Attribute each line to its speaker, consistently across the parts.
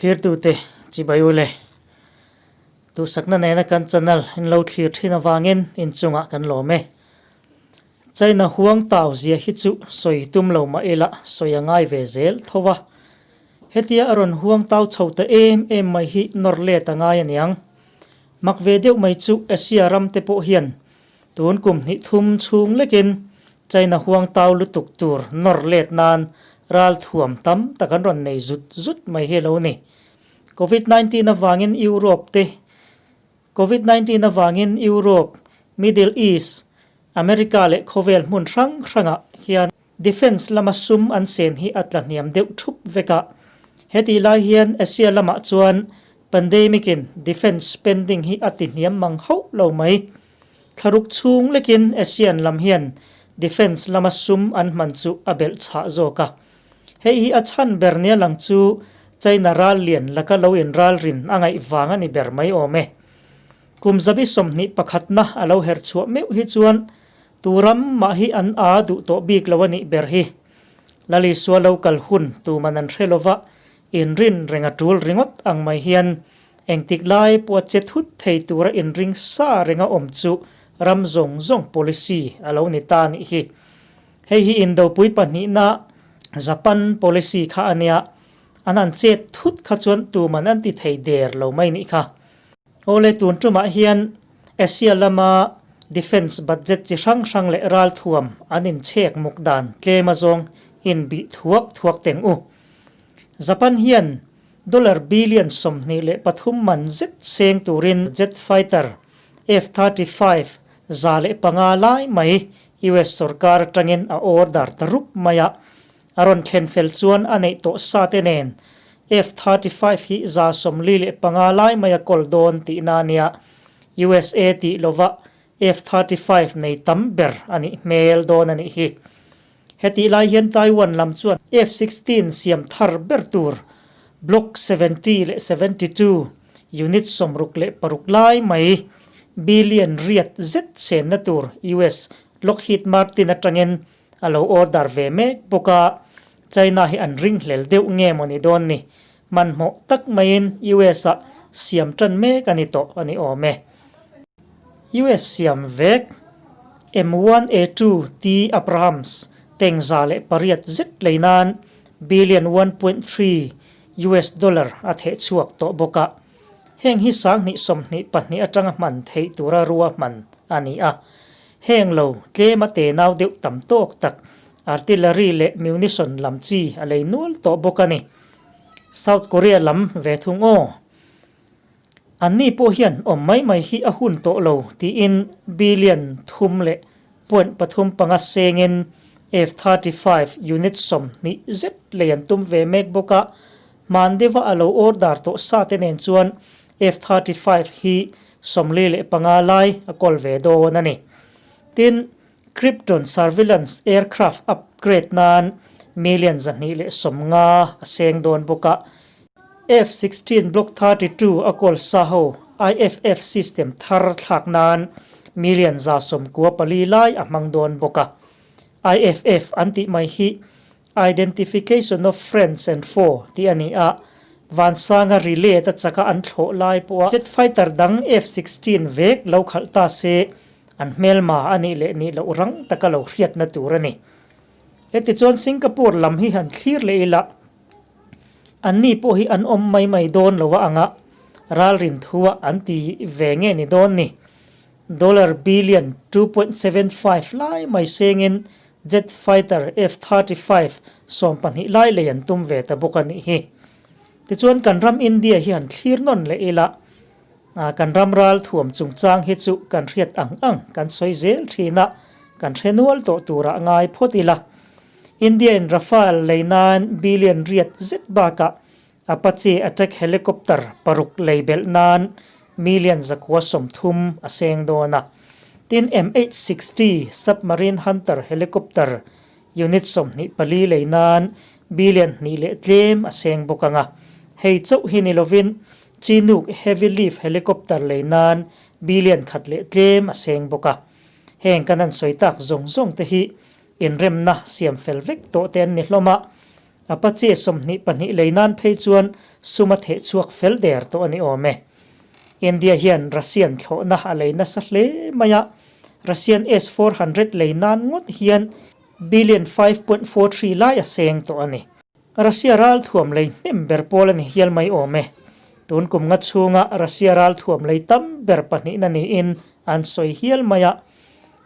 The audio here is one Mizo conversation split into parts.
Speaker 1: Thlirtute chibai u le. Duhsakna nena kan channel in lo thlir thin avangin inchungah kan lawm e. China huang tau zia hi chu sawi tum lo mah ila sawi a ngai ve zel tho a. Hetia a rawn huang tau chho ta em em mai hi nawr let a ngai aniang. Mak ve deuh mai chu Asia ram te pawh hian tun kum hnih thum chhung lekin China huang tau lutuk tur nawr let nan ral thuam tam tak an rawn nei zut zut mai hi a lo ni. Covid 19 avangin Europe te Covid 19 avangin Europe, Middle East, America leh khawvel hmun hrang hrangah hian Defence lama sum an sen hi a tla hniam deuh thup vek a. Hetih lai hian Asia lamah chuan pandemic in defence spending hi a ti hniam mang hauh lo mai. Thlaruk chhung lekin Asian lam hian defence lama sum an hman chu a belh chhah zawk a. Hei hi a chhan ber nia lang chu China ral lian laka lo inralrin a ngaih vang a ni ber mai awm e. Kum zabi 21na a lo her chhuah meuh hi chuan Tu ram mah hi an aa duh tawh bik lo a nih ber hi. Lalisua lo kal hun tuman an hre lova, inrin reng a tul ringawt ang mai hian engtik lai pawha che thut thei tura inring sa renga awm chu ram zawng zawng policy a lo ni ta nih hi. Hei hi Indopui pahnihna Japan policy kha a nia, an han chet thut kha chuan tuman an ti thei der lo mai nih kha. Awle tun tumah hian Asia lama defence budget chi hrang hrang leh ralthuam an inchhek muk dan tlem azawng inbih thuak thuak teng u. Japan hian dollar billion 23 man zet seng turin jet fighter F-35 105 lai mai US sorkar atangin a order ta rup mai a. A rawn thlen fel chuan a neih tawh sa te nen F-35 hi 45 lai mai a kawl dawn tihna a nia. USA tih lova F-35 nei tam ber a nih hmel dawn a nih hi. Hetih lai hian Taiwan lam chuan F-16 siam thar ber tur Block 70 leh 72 unit 66 lai mai billion riat zet senna tur US Lockheed Martin atangin A lo order ve mek bawk a, China hi an ringhlel deuh nge maw ni dawn ni? Hmanhmawh tak maiin US ah siam tan mek a ni tawh a ni awm e. US siam vek M1A2 T Abrams teng 108 zet lei nan billion 1.3 US dollar a theh chhuak tawh bawk a. Heng hi 2022 atanga hman theih tura ruahman a ni a. Heng lo, tlem a tenau deuh tam tawk tak artillery leh munition lam chi a lei nual tawh bawk a ni. South Korea lam ve thung aw. Anni pawh hian awm mai mai hi a hun tawh lo tiin billion thum leh point pathum panga sengin F-35 unit 20 zet lei an tum ve mek bawk a, hman deuha a lo order tawh sa te nen chuan F-35 hi 45 lai a kawl ve dawn a ni. Tin, Krypton surveillance aircraft upgrade nan million 250 a seng dawn bawk a. F-16 Block 32 a kawl sa ho IFF system thar thlak nan million 194 lai a hmang dawn bawk a. IFF an tih mai hi Identification of Friends and Foe tih a ni a, Vansanga relay ta chaka an thlawh lai pawha jet fighter dang F-16 vek lo khalh ta se an hmelma a nih leh nih loh rang taka lo hriatna tur a ni. Heti chuan Singapore lam hi han thlir leh ila, anni pawh hi an awm mai mai dawn lo a anga ralrin thua an ti ve nge ni dawn ni. Dollar billion 2.75 lai mai sengin jet fighter F-35 20 lai lei an tum ve ta bawk a nih hi. Tichuan kan ram India hi han thlir nawn leh ila, kan ram ral thuam chungchang hi chu kan hriat ang ang kan sawi zel thin a, kan hre nual tawh turah ngai phawt ila. India in Rafale lei nan billion riat zet bakah Apache attack helicopter paruk lei belh nan million 930 a seng dawn a. Tin MH-60 submarine hunter helicopter unit 24 lei nan billion hnih leh tlem a seng bawk ang a. Hei chauh hi ni lovin Chinook heavy lift helicopter lei nan billion khat leh tlem a seng bawk a. Heng kan han sawi tak zawng zawng te hi inremna siam fel vek tawh te an ni hlawm a. Apache 22 lei nan phei chuan sum a theh chhuak fel der tawh a ni awm e. India hian Russian thlawhna a lei nasa hle mai a, Russian S 400 lei nan ngawt hian billion 5.43 lai a seng tawh a ni. Russia ralthuam lei hnem ber pawl a ni hial mai awm e. Tun kum nga chhunga Russia ralthuam lei tam ber pahnihna niin an sawi hial mai a.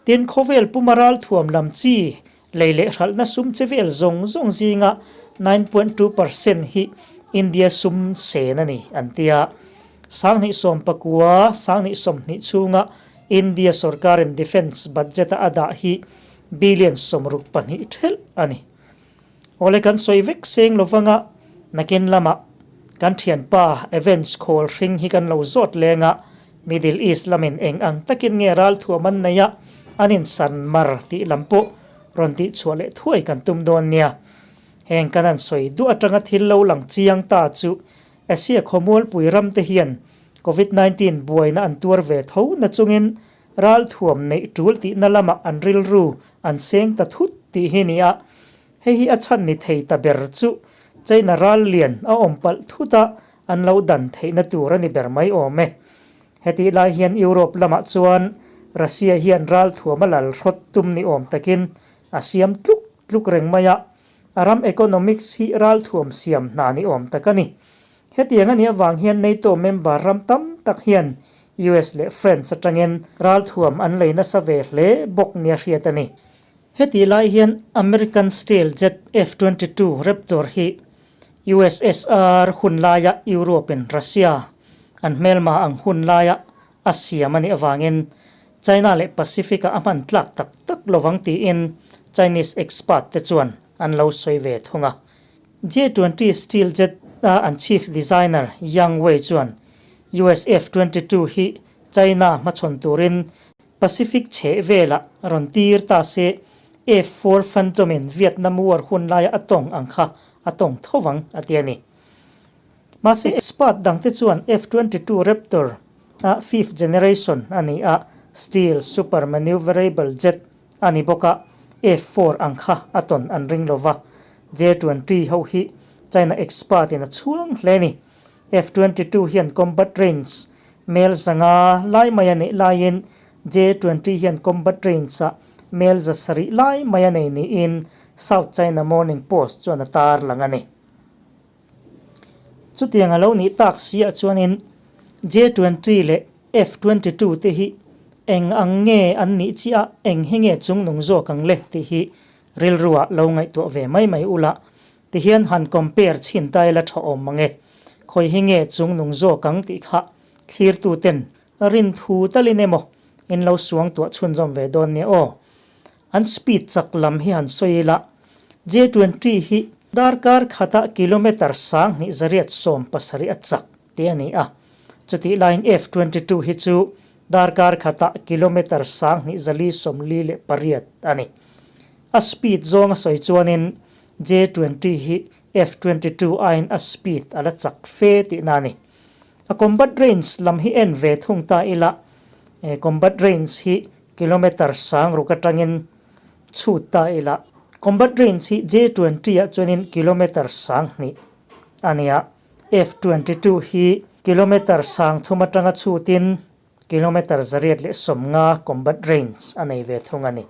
Speaker 1: Tin, khawvel puma ralthuam lam chi lei leh hralhna sum che vel zawng zawng zinga 9.2% hi India sum sen a ni an ti a. 2019, 2020 chhunga India sorkarin defence budget-a a dah hi billion 62 thelh a ni. Awle kan sawi vek seng lovanga nakin lama kan thianpa Evans khawl hring hi kan lo zawt leng a, Middle East lamin eng ang takin nge ralthuam an nei a, an insan mar tih lam pawh rawn tih chhuah leh thuai kan tum dawn nia. Heng kan han sawi duh atanga thil lo lang chiang ta chu Asia khawmualpui ram te hian Covid 19 buaina an tuar ve tho na chungin Ralthuam neih tul tihna lamah an rilru an seng ta thut tih hi nia. Hei hi a chhan ni thei ta ber chu China ral lian a awm palh thut a, an lo dan theihna tur a ni ber mai awm e. Hetih lai hian Europe lamah chuan Russia hian ralthuam a lal hrawt tum ni awm takin a siam tluk tluk reng mai a, a ram economics hi ralthuam siam hna ni awm tak a ni. Hetiang a nih avang hian NATO member ram tam tak hian US leh France atangin ralthuam an lei nasa ve hle bawk nia hriat a ni. Hetih lai hian American Steel Jet F-22 Raptor hi USSR hun laia Europe in Russia an hmelma ang hun laia a siam a nih avangin China leh Pacific-ah a hman tlak tak tak lovang tiin Chinese expert te chuan an lo sawi ve thung a. J-20 Steel Jet a an chief designer Yang Wei chuan US F-22 hi China hmachhawn turin Pacific chheh velah rawn tir ta se F-4 Phantom in Vietnam War hun laia a tawng ang kha a tawng tho vang a ti a ni. Mahse expert dangte chuan F-22 Raptor a fifth generation a ni a, steel super maneuverable jet a ni bawk a, F-4 ang kha a tawn an ring lo va, J-20 ho hi China expert in a chhuang hle a ni. F-22 hian combat range mel 500 lai mai a neih laiin J-20 hian combat range ah mel 700 lai mai a nei niin South China Morning Post chuan a tarlang a ni. Chutiang a lo nih tak si ah chuanin J-20 leh F-22 te hi eng ang nge an nih chiah a, eng hi nge chungnung zawk ang le tih hi Rilruah lo ngaihtuah ve mai mai ula, tihian han compare chhin ta ila tha awm mang e. Khawi hi nge chungnung zawk ang tih kha thlirtuten rin thu talin emaw in lo suangtuah chhunzawm ve dawn nia aw. An speed chak lam hi han sawi ila, J-20 hi darkar khata kilometre 2870 a chak tih a ni a, chutih laiin F-22 hi chu Darkar khatah kilometre 2448 a ni. A speed zawng a sawi chuanin J-20 hi F-22 aiin a speed a la chak fe tihna a ni. A combat range lam hi en ve thung ta ila, combat range hi kilometre 6000 atangin chhut ta ila, combat range hi J-20 ah chuanin kilometre 2000 a ni a. F-22 hi kilometre 3000 atanga chhutin kilometre 150 combat range a nei ve thung a ni.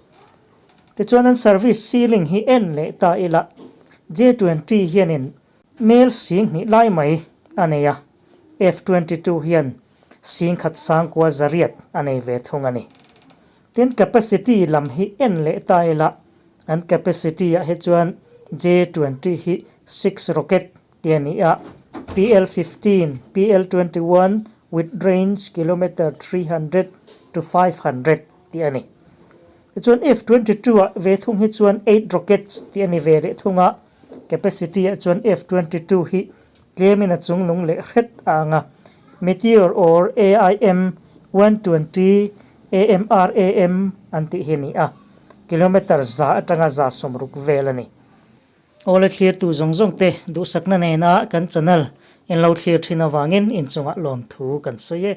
Speaker 1: Tichuan an service ceiling hi en leh ta ila J-20 hianin mel 2000 lai mai a nei a, F-22 hian 1900 a nei ve thung a ni. Tin capacity lam hi en leh ta ila an capacity ah hi chuan J-20 hi six rocket Ti a ni a, PL 15, PL 21 with range kilometre 300 to 500 tih a ni. Tichuan F 22 ah ve thung hi chuan eight rockets tih a ni ve leh thung a, capacity ah chuan F 22 hi tlemin a chungnung leh hret a ang a, Meteor or AIM 120 AMRAM an tih hi a ni a, kilometre 100 atanga 160 vel a ni. Awle thlirtu zawng zawng te duhsakna nena kan channel in lo thlir thin avangin inchungah lawmthu kan sawi e.